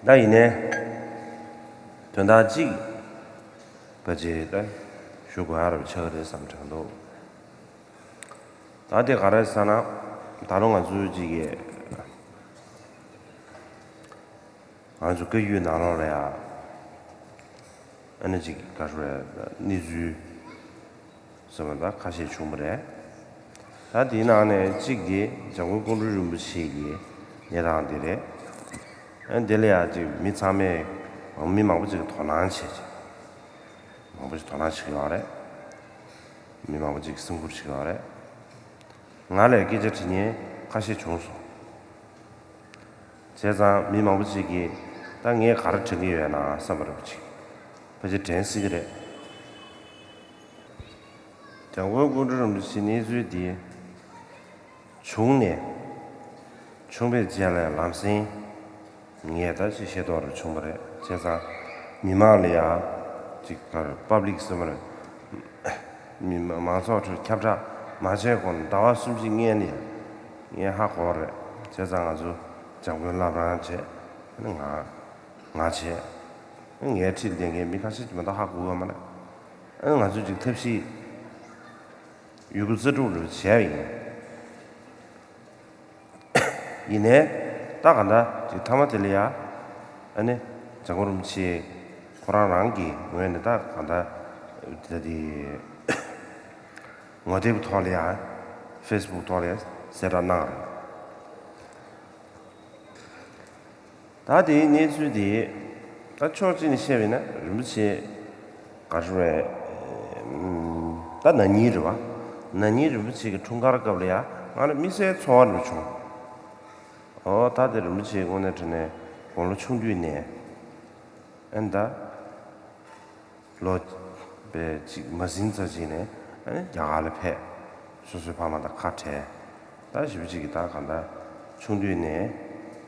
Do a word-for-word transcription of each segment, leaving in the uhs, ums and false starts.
ད་ཡིན་ནའི་དོན་དག་གཅིག་ཕལ་ཆེར་ད་ཞུ་དགོས་ཡ་རབ་ཆགས་རེད་བསམ་དྲན་འདུག་ད་དེ་ག་རེ་ཟེར་ན། ད་རུང་ང་ཚོའི་གཅིག་གི་ང་ཚོ་བཀའ་བརྒྱུད་ནང་ལོགས་ལ་ཡ་ཨ་ནི་གཅིག་ག་རེ་རེད། གནས་ཚུལ་ཟེར་བ་ད་ཁ་ཤས་བྱུང་བ་རེད། ད་དེའི་ནང་ནས་གཅིག་དེ་འཇམ་མགོན་ཀོང་སྤྲུལ་རིན་པོ་ཆེ་གི་གནས་སྟངས་དེ་རེད། ཨ་དེ་ལ་ཡ་གཅིག་མི་ཚང་མས་མི་མང་པོ་ཅིག་གིས་དོ་སྣང་བྱས་ཅིག་མང་པོ་ཞིག་དོ་སྣང་བྱེད་ཀྱི་ཡོད་རེད། མི་མང་པོ་ཅིག་གིས་སེམས་ཁུར་བྱེད་ཀྱི་ཡོད་རེད། ང་ལ་སྐད་ཆ་དྲི་མཁན་ཁ་ཤས་བྱུང་སོང་། བྱས་ཙང་མི་མང་པོ་ཅིག་གིས་ད་ངས་ག་རེ་དྲན་གྱི་ཡོད་ན་བསམ་པ་རེད་པ་ཅིག་ཕལ་ཆེར་དྲན་སྲིད་ཀྱི་རེད། འཇམ་མགོན་ཀོང་སྤྲུལ་རིན་པོ་ཆེའི་གནས་ཚུལ་འདི་བྱུང་ནས་བྱུང་བའི་རྗེས་ལ་ལམ་སེང་ངས་ད་ཅིག་ཤེས་རྟོགས་རེ་བྱུང་བ་རེད། བྱས་ཙང་མི་མང་ལ་ཡང་ཅིག་ག་རེ་པབ་ལིག་ཟེར་བ་རེད། མི་མང་ཚོགས་ཁྲོད་ཁྱབ་བསྒྲགས་མ་བྱས་གོང་ནས་ཟླ་བ་གསུམ་བཞི་སྔོན་ནས་ངས་ཧ་གོ་བ་རེད། བྱས་ཙང་ང་ཚོ་འཇམ་མགོན་བླ་བྲང་བྱས་ང་ང་བྱས་ངའི་འཁྲིས་ལ་བསྡད་མཁན་མི་ཁ་ཤས་ཀྱིས་མ་གཏོགས་ཧ་གོ་གི་ཡོད་མ་རེད། ང་ཚོས་ཅིག་ཐབས་ཤེས་ཡོད་རྒུ་རྩལ་སྤྲུགས་རེ་བྱས་པ་ཡིན། ཡིན་ནའི་ད་ག་འདྲ་ཅིག་མཐའ་མ་དེ་ལ་ཡ་ཨ་ནི་འཇམ་མགོན་རིན་པོ་ཆེ་ཁོ་རང་རང་གི་ངོས་ནས་ད་ག་འདྲ་ད་དེ་ངོ་དེབ་ཐོག་ལ་ཡ་ཧྥེ་སི་བུག་ཐོག་ལ་ཡ་གསལ་བསྒྲགས་གནང་རེད། ད་དེའི་གནས་ཚུལ་དེ་ད་ཕྱོགས་གཅིག་ནས་བཤད་པ་ཡིན་ན་རིན་པོ་ཆེ་ག་རེ་རེད། ད་ན་ནིང་རེད་བ། ན་ནིང་རིན་པོ་ཆེ་གི་འཁྲུངས་སྐར་སྐབས་ལ་ཡ་ང་ལ་དམིགས་བསལ་ཚོར་བ་འདྲ་བྱུང་། ཨོ་ད་དེ་རིན་པོ་ཆེ་དངོས་གནས་དྲང་གནས་དགུང་ལོ་ཆུང་དུས་ནས་ཨེ་ད། ལོ་པའི་གཅིག་མ་ཟིན་ཙམ་ཅིག་ནས་ཨ་ནི་རྒྱ་གར་ལ་ཕེབས། སོ་སོའི་ཕ་མ་དང་ཁ་བྲལ། ད་ཞེ་པོ་ཅིག་གིས་ད་གང་ལྟར་ཆུང་དུས་ནས་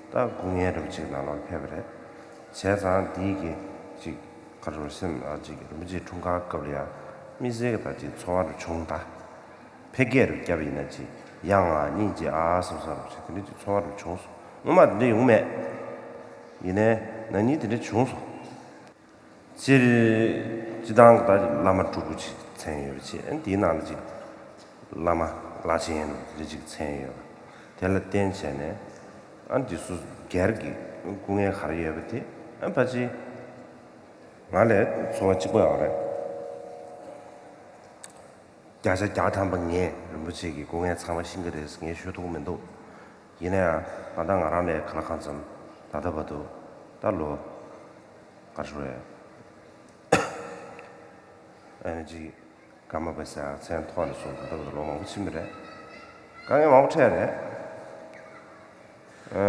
ད་སྐུ་ངལ་འདྲ་པོ་ཅིག་ནང་ལོགས་ཕེབས་པ་རེད། བྱས་ཙང་འདིའི་གི་ཅིག་ཁ་རོ་སེམས་ཨ་ཅིག་རིན་པོ་ཆེའི་འཁྲུངས་སྐར་སྐབས་ལ་ཡང་དམིགས་བསལ་གྱི་ད་ཅིག་ཚོར་བ་རུ་བྱུང་ད། ཕལ་སྐད་རུ་བརྒྱབ་པ་ཡིན་ན་ཅིག་ཡ་ང་སྙིང་རྗེ་ཨ་བསམ་བསམ་རུ་ཅིག་དེ་འདྲ་ཅིག་ཚོར་བ་རུ་བྱུང་སོང་། སྔོན་མ་དེ་འདྲ་ཡོང་མེད། ཡིན་ནའི་ན་ནིང་དེ་འདྲ་བྱུང་སོང་། སྤྱིར་སྤྱི་བཏང་གི་ད་བླ་མ་སྤྲུལ་སྐུ་ཅིག་མཚན་ཡོད་པ་ཅིག་ཨ་ནི་དེའི་ནང་ལ་ཅིག་བླ་མ་བླ་ཆེན་རེ་ཅིག་མཚན་ཡོད་པ་དེ་ལ་བརྟེན་བྱས་ནས་ཨ་ནི་དེ་སུ་སྒེར་གྱི་སྐུ་ངལ་ག་རེ་ཡོད་པ་དེ་ཨ་ནི་ཕལ་ཆེར་ང་ལས་ཚོར་བ་གཅིག་པ་ཡོད་རེད། བརྒྱ་ཆ་བརྒྱ་ཐམ་པ་ངས་རིན་པོ་ཆེ་གི་སྐུ་ངལ་ཚང་མ་ཤེས་ཀྱི་རེད་ངས་ཞུ་ཐུབ་ཀྱི་མི་འདུག་ཡིན་ན་ཡང་ང་དང་ང་རང་ལས་ག་ལ་གང་འཚམ་ད་ལྟ་བར་དུ་ད་ལོ་ག་རེ་ཞུ་རེད། ཨ་ནི་ཅིག་སྐར་མ་པ་ཟེར་ཡང་མཚན་ཐོག་ནས་བཟུང་ད་ལྟ་བར་དུ་ལོ་མང་པོ་ཕྱིན་པ་རེད། དཀའ་ངལ་མང་པོ་འཕྲད་རེད། ཨ་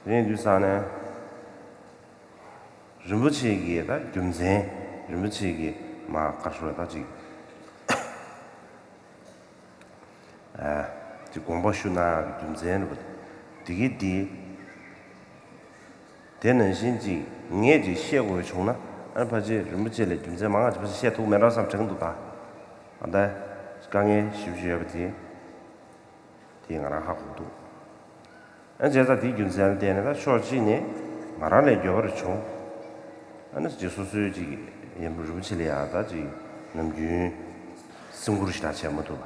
རེད་དུས་ཙང་ནས། རིན་པོ་ཆེ་གི་ད་རྒྱུ་མཚན། རིན་པོ་ཆེ་གི་མ་དཀར་ཤོས་ད་ཅིག་ཨ་ཅིག་དགོངས་པ་ཞུ་གནང་ཡག་གི་རྒྱུ་མཚན་རེད་པ། དེ་གི་དེ། དེ་ནང་བཞིན་ཅིག་ངས་ཅིག་བཤད་དགོས་བྱུང་ན་ཨ་ཕལ་ཆེར་རིན་པོ་ཆེ་ལས་རྒྱུ་མཚན་མང་ང་ཅིག་ཕལ་ཆེར་བཤད་ཐུབ་མེད་འགྲོ་བསམ་དྲན་གྱི་འདུག་ད་ཨ་ད་དཀའ་ངལ་ཞེ་པོ་ཅིག་ཡོད་པ་དེ། དེ་ང་རང་ཧ་གོ་འདུག་ཨ་བྱས་ཙང་དེའི་རྒྱུ་མཚན་ལ་བརྟེན་ནས་ད་ཕྱོགས་གཅིག་ནས་ང་རང་ལས་འགྱོད་པ་རེ་བྱུང་། ཨ་ནི་ཅིག་སོ་སོའི་ཅིག་ཡིན་རིན་པོ་ཆེ་ལ་ཡང་ད་ཅིག་ནམ་རྒྱུན་སེམས་ཁུར་ཞེ་དྲག་བྱས་མ་ཐུབ་པ།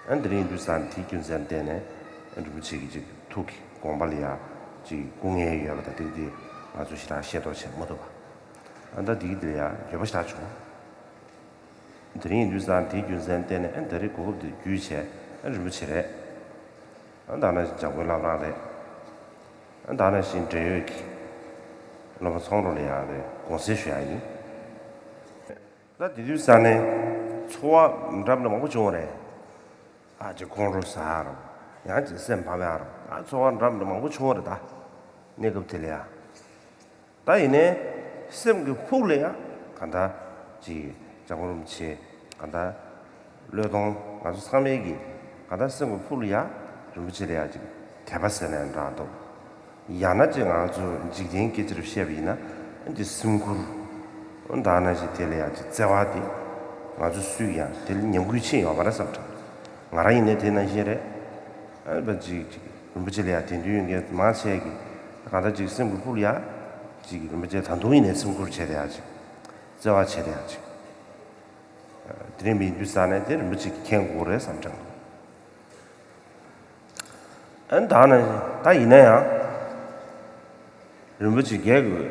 ཨ་ནི་དེ་རིང་ཡིན་དུས་ཙང་དེའི་རྒྱུ་མཚན་ལ་བརྟེན་ནས་ཨ་རིན་པོ་ཆེ་གི་ཅིག་ཐུགས་ཀྱི་དགོངས་པ་ལ་ཡང་ཅིག་སྐུ་ངལ་ཡོད་པ་དང་དེ་དེ་ང་ཚོ་ཞེ་དྲག་ཤེས་རྟོགས་བྱས་མ་ཐུབ་པ། ཨ་ད་དེའི་དེ་ལ་ཡང་འགྱོད་པ་ཞེ་དྲག་བྱུང་། དེ་རིང་ཡིན་དུས་ཙང་དེའི་རྒྱུ་མཚན་བརྟེན་ནས་ཨ་ད་རེས་གོ་སྐབས་འདི་བརྒྱུད་བྱས་ཨ་རིན་པོ་ཆེ་རེད། ཨ་ད་ནང་བཞིན་འཇམ་མགོན་བླ་བྲང་རེད། ཨ་ད་ནང་བཞིན་འབྲེལ་ཡོད་ཀྱི་སློབ་མ་ཚོང་རོགས་ལ་ཡང་རེད་དགོངས་སེལ་ཞུ་ཡག་ཡིན། ད་དེ་དུས་ཙང་ནས་ཚོར་བ་འདྲ་མི་འདྲ་མང་པོ་བྱུང་བ་རེད། ཨ་ཅེ་ཁོང་ཁྲོ་ཟ་ཡག་རོ། ཡང་ཅིག་སེམས་ཕམ་ཡག་རོ། ཨ་ཚོར་བ་འདྲ་མི་འདྲ་མང་པོ་བྱུང་བ་རེད་ད། གནས་སྐབས་དེ་ལ་ཡང་། ད་ཡིན་ནའི་སེམས་ཀྱི་ཕུགས་ལ་ཡང་གང་ལྟར་ཅིག་འཇམ་མགོན་རིན་པོ་ཆེ་གང་ལྟར་བློས་གཏོང་ང་ཚོ་ཚང་མས་ཀྱིས་གང་ལྟར་སེམས་ཀྱི་ཕུགས་ལ་ཡང་རིན་པོ་ཆེ་ལ་ཡང་ཅིག་དད་པ་ཟེར་ནའང་འདྲ་འདུག་ཡང་ན་ཅིག་ང་ཚོ་འཇིག་རྟེན་སྐད་ཆ་རུ་བཤད་པ་ཡིན་ན་ཅིག་སེམས་ཁུར་ད་ནང་བཞིན་དེ་ལ་ཡང་ཅིག་བརྩེ་བ་དེ་ང་ཚོ་སུས་ཀྱང་དེ་ལ་ཉམས་རྒུད་ཕྱིན་ཡོད་མ་རེད་བསམ་དྲན། ང་རང་ཡིན་ནའི་དེ་ནང་བཞིན་རེད། ཨ་ཅིག་ཅིག་རིན་པོ་ཆེ་ལ་ཡང་དད་འདུན་ཡོད་མཁན་མང་ཆེ་གིས་ གང་ལྟར་ཅིག་སེམས་ཀྱི་ཕུགས་ལ་ཡ་ཅིག་རིན་པོ་ཆེ་ད་དུང་ཡིན་ནའི་སེམས་ཁུར་བྱས་ཏེ་ཡ་ཅིག་བརྩེ་བ་བྱས་ཏེ་ཡ་ཅིག་དེ་རིང་མི་འདུས་ས་ནས་དེ་རིན་པོ་ཆེ་གིས་མཁྱེན་དགོས་རེད་བསམ་དྲན། ཨ་ནི་ད་ནི་ད་ཡིན་ན་ཡང་རིན་པོ་ཆེ་སྒེར་གྱི་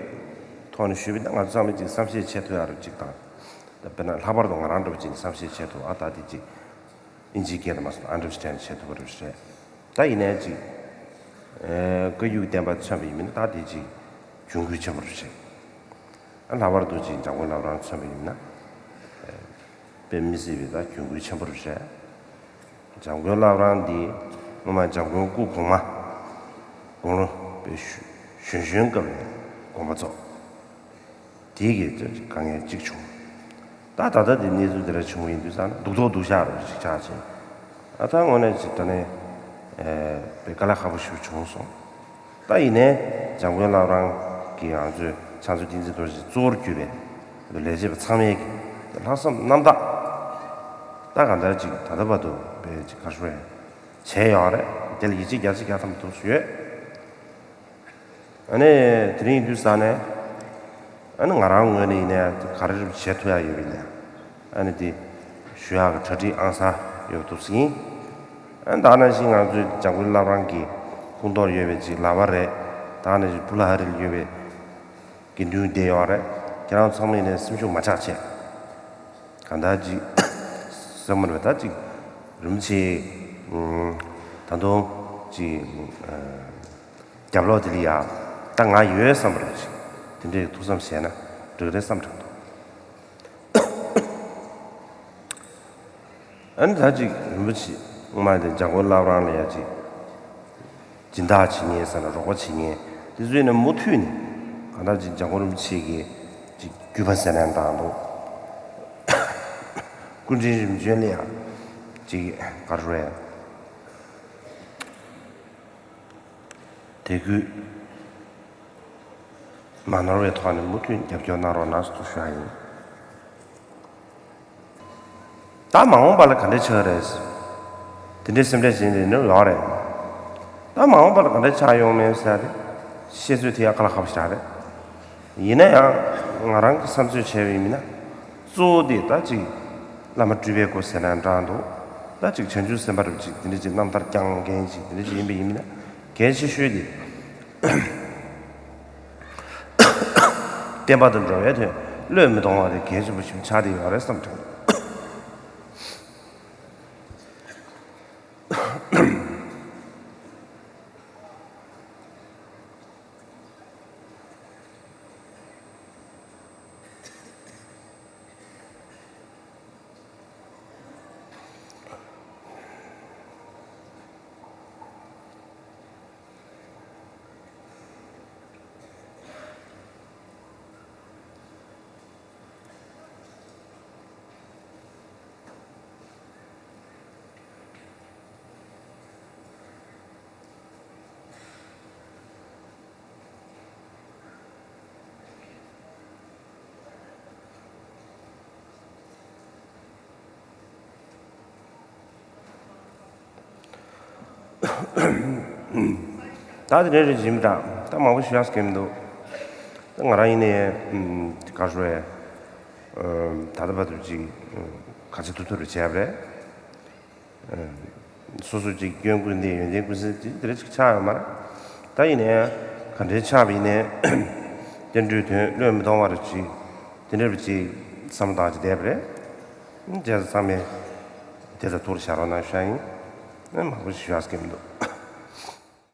ཐོག་ནས་ཞུས་པ་ཡིན་ན་ང་ཚོ་ཚང་མས་ཅིག་བསམ་ཤེས་བྱེད་ཐུབ་ཡ་རེད་ཅིག་དང་། ད་དཔེར་ན་ལྷག་པར་དུ་ང་རང་འདྲ་བོ་ཅིག་ནས་བསམ་ཤེས་བྱེད་ཐུབ། ཨ་ད་དེ་ཅིག་ཨིན་ཇིའི་སྐད་དུ་མ་སོང་ཨ་འདྲ་བོ་ཅིག་དྲན་བྱེད་ཐུབ་པ་རེད་རེད། ད་ཡིན་ནའི་ཅིག་ཨེ་བཀའ་བརྒྱུད་བསྟན་པ་མཚོན་པ་ཡིན་མིན་ད་དེ་ཅིག་གྱོང་གུན་ཆེན་པོ་རེད་རེད། ཨ་ལྷག་པར་དུ་ཅིག་འཇམ་མགོན་བླ་བྲང་མཚོན་པ་ཡིན་ན། དཔེ་མི་སྲིད་པའི་ད་གྱོང་གུན་ཆེན་པོ་རེད་རེད། འཇམ་མགོན་བླ་བྲང་འདི་སྔོན་མ་འཇམ་མགོན་སྐུ་གོང་མ་དགུང་ལོ་དཔེ་གཞོན་གཞོན་སྐབས་ནས་དགོངས་པ་རྫོགས། དེའི་གི་དཀའ་ངལ་གཅིག་བྱུང་། ད་ད་ལྟ་འདི་གནས་ཚུལ་འདི་འདྲ་བྱུང་བ་ཡིན་དུས་ཙང་ན་སྡུག་ཐོག་སྡུག་ཤག་རུ་ཅིག་ཆགས་ཕྱིན། ཨ་ད་དངོས་གནས་ཅིག་ད་ནས་དཔེ་དཀའ་ལས་ཁག་པོ་ཞིག་བྱུང་སོང་། ད་ཡིན་ནའི་འཇམ་མགོན་བླ་བྲང་གིས་ང་ཚོའི་ཕྱག་མཛོད་བསྟན་འཛིན་རྡོ་རྗེ་གཙོ་བོར་གྱུར་པའི་ལས་བྱེད་པ་ཚང་མས་ཀྱི་ལྷག་བསམ་རྣམ་དག་ད་གང་ལྟར་ཅིག་ད་ལྟ་བར་དུ་དཔེ་ཅིག་ག་རེ་ཞུ་དགོས་རེད། བྱས་ཡོད་རེད། དེ་ལ་ཡིད་ཆེས་བརྒྱ་ཆ་བརྒྱ་ཐམ་པ་ཐུགས་སུ་ཡོད། ཨ་ནི་དེ་རིང་ཡིན་དུས་ཙང་ནས་ཨ་ནི་ང་རང་ངོས་ནས་ཡིན་ནའི་ག་རེ་རེ་བྱེད་ཐུབ་ཡག་ཡོད་པ་ཡིན་ནའི་ཨ་ནི་དེ་ཞུ་ཡག་གི་གྲ་སྒྲིག་ཨང་གསར་ཡོད་ཐུབ་ཟིན། ཨ་ནི་ད་ནང་བཞིན་ང་ཚོའི་འཇམ་མགོན་བླ་བྲང་གི་སྐུ་མདོག་ཡོད་པའི་ཅིག་ལག་པ་རེད། ད་ནང་བཞིན་བུ་ལྷ་རི་ལ་ཡོད་པའི་དགེ་འདུན་བསྡད་ཡོད་རེད། ཁྱེད་རང་ཚང་མ་ཡིན་ནའི་སེམས་ཤུགས་མ་ཆག་བྱས། གང་ལྟར་ཅིག་སེམས་མ་རེད་ད་ཅིག་རིན་པོ་ཆེ་ད་དུང་ཅིག་རྒྱབ་ལོགས་དེ་ལ་ཡ་ད་ང་ཡོད་བསམ་པ་རེད་ཅིག་དེ་འདྲའི་ཐུགས་བསམ་བཞེས་ན་འགྲིག་རེད་བསམ་དྲན་འདུག་ཨ་ནི་ད་ཅིག་རིན་པོ་ཆེ་སྔོན་མ་དེ་འཇམ་མགོན་བླ་བྲང་ལ་ཡ་ཅིག་སྦྱིན་བདག་བྱེད་མཁན་ཟེར་ན་རོགས་པ་བྱེད་མཁན་དེ་ཚོས་ནི་མུ་མཐུད་ནས་གང་ལྟར་ཅིག་འཇམ་མགོན་རིན་པོ་ཆེ་གི་ཅིག་བརྒྱུད་པ་ཟེར་ན་འདང་འདུག་སྐུ་ཕྲེང་རིམ་བྱོན་ལ་ཡ་ཅིག་ག་རེ་རེད། དད་གུས་མ་ནོར་བའི་ཐོག་ནས་མུ་མཐུད་རྒྱབ་སྐྱོར་གནང་རོགས་གནང་ཞེས་ཞུ་ཡ་ཡིན། ད་མ་འོངས་པ་ལ་ག་འདྲ་ཆགས་རེད། དེ་འདྲའི་སེམས་ཁྲལ་བྱེད་འདི་ནི་ཡོག་རེད། ད་མ་འོངས་པ་ལ་ག་འདྲ་ཆགས་ཡོང་མིན་ཟེར་ཏེ་བཤད་ཚོད་དེ་ཡག་ག་ལ་ཁག་པོ་ཞིག་རེད། ཡིན་ན་ཡང་ང་རང་གི་བསམ་ཚོད་བྱས་པ་ཡིན་ན་གཙོ་བོ་དེ་ད་ཅིག་བླ་མ་སྤྲུལ་པའི་སྐུ་ཟེར་ན་འདྲ་འདུག་ད་ཅིག་བྱང་ཆུབ་སེམས་དཔའ་རུ་ཅིག་དེ་འདྲ་ཅིག་རྣམ་ཐར་བསྐྱངས་མཁན་ཅིག་དེ་འདྲ་ཅིག་ཡིན་པ་ཡིན་ན་གལ་ཆེ་ཤོས་དེ། བསྟན་པ་དང་འགྲོ་བའི་དོན་བློས་མི་གཏོང་བ་དེ་གལ་ཆེན་པོ་ཞིག་ཆགས་བསྡད་ཡོད་རེད་བསམ་དྲན། ད་དེ་འདྲ་རེད་ཇི་མི་འདྲ་ད་མང་པོ་ཞུ་ཡག་གི་མི་འདུག་ད་ང་རང་ཡིན་ནའི་ག་རེ་ཞུ་རེད། ད་ལྟ་བར་དུ་ཅིག་ག་ཚོད་ཐུབ་ཐུབ་རེ་བྱས་པ་རེད། སོ་སོ་ཅིག་སྐྱོན་ཀུན་ལྡན་ཡོན་ཏན་ཀུན་གསལ་དེ་དེ་འདྲ་ཅིག་ཆགས་ཡོད་མ་རེད། ད་ཡིན་ནའི་ག་འདྲའི་ཆགས་པ་ཡིན་ནའི་བསྟན་འགྲོའི་དོན་བློས་མི་གཏོང་བར་ཅིག་དེ་འདྲ་བ་ཅིག་བསམ་བློ་བཏང་ཅིག་བསྡད་པ་རེད། བྱས་ཙང་ཚང་མས་དེ་ལ་ཐུགས་ལ་བཞག་རོགས་གནང་ཞུ་ཡ་ཡིན། མང་པོ་ཞིག་ཞུ་ཡག་གི་མི་འདུག